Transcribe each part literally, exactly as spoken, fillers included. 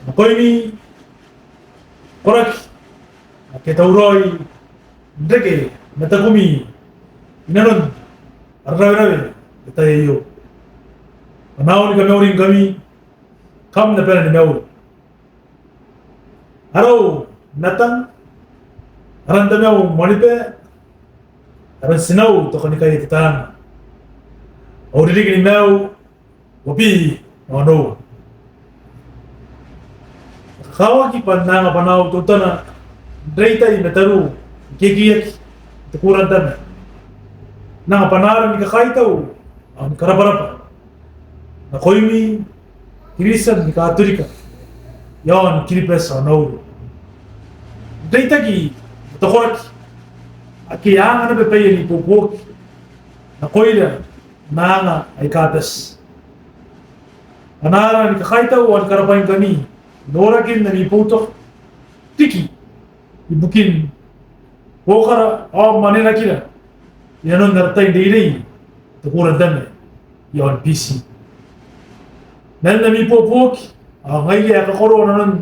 Nakoimi koraki ake tauraoi n reke matakumi inanon ara rawerawe n te tai aio. Bwa N na kamauri ngkami, kam na bane ni mauri. Arau n atang, aran tamau Moaniba, aran tinau Tokanikai Tetana. Au ririki ni maiu, uabwi ma onoua. E kakawaki bwa N na anga bwanaau teutana n reitai ma taru ake kekeiaki n te kura n tama. N na anga bwanaara ni kakaitau ao ni karabwarabwa nakoimi Kristian ni Katorika iaon Kiribati ao Nauru. N reitaki ma te koraki ake a anga naba baia n ibuobuoki nakoira n aanga aika bati. Bwanaara ni kakaitau ao ni karabwaingkami n norakin ami boutoka riki ibukin buokara ao mwanerakira inanon ara tai n reirei n te kura n tama iaon Biti. Man ami ibuobuoki ao ngaia ae kakoroa nanon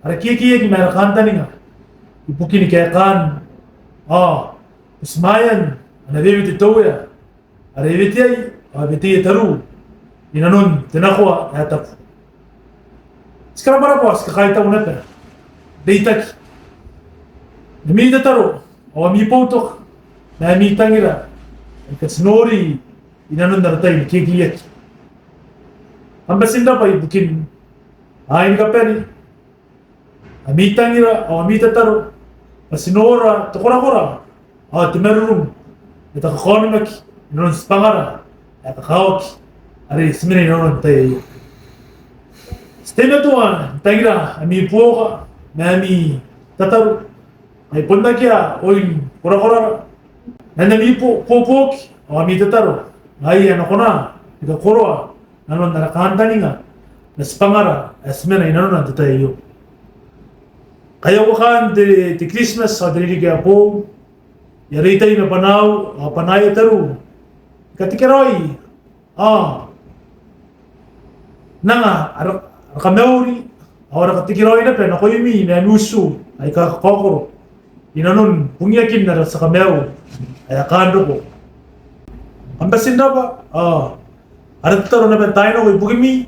ara kekeiaki ma ara kantaninga ibukin kaekaan ao butimwaean ana wewete te Uea are e weteai ao e weteia taru inanon te nakoa ae tabu. Ti karabwarabwa ao ti kakaitau naba n reitaki ma ami tataro ao ami boutoka ma ami tangira aika ti nori inanon ara tai ni kekeiaki. Kam bati n rabwa ibukin bwaai ni kabane, ami tangira ao ami tataro bwa ti nora te korakora ao te marurung ma te kakaonimaki inanon tibwangara ae kakawaki are ti mena inanon te tai aio. Ti teimatoa n tangira ami buoka ma ami tataro ae bon akea oin korakorara. Man ami ibuobuoki ao ami tataro ngaia ae na kona ni kakoroa nanon ara kantaninga ma tibwangara ae ti mena inanona n te tai aio. Kaekaan te, te Christmas ao te ririki ae boou, e a reitai ma bwanaau ao bwanaaia taru ni katekeraoi ao n anga ara, ara kamauri ao ara katekeraoi naba nakoimi ma ami utu aika kakaokoro inanon bungiakin ara tia kamaiu ae kaan roko. Kam bati n rabwa ao ara tataro naba n taai nako ibukimi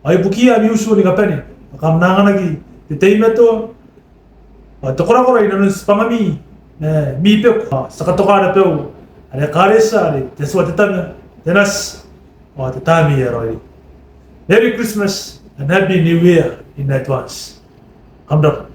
ao ibukiia ami utu ni kabane bwa kam na anganaki te teimatoa ao te korakora inanon tibwangami ma ami beku. Ao ti a katoka ara bau are ekaretia are te Atua te Tama, te Nati ao te Tamnei ae Raoiroi. Merry Christmas and Happy New Year in advance. Kam rabwa.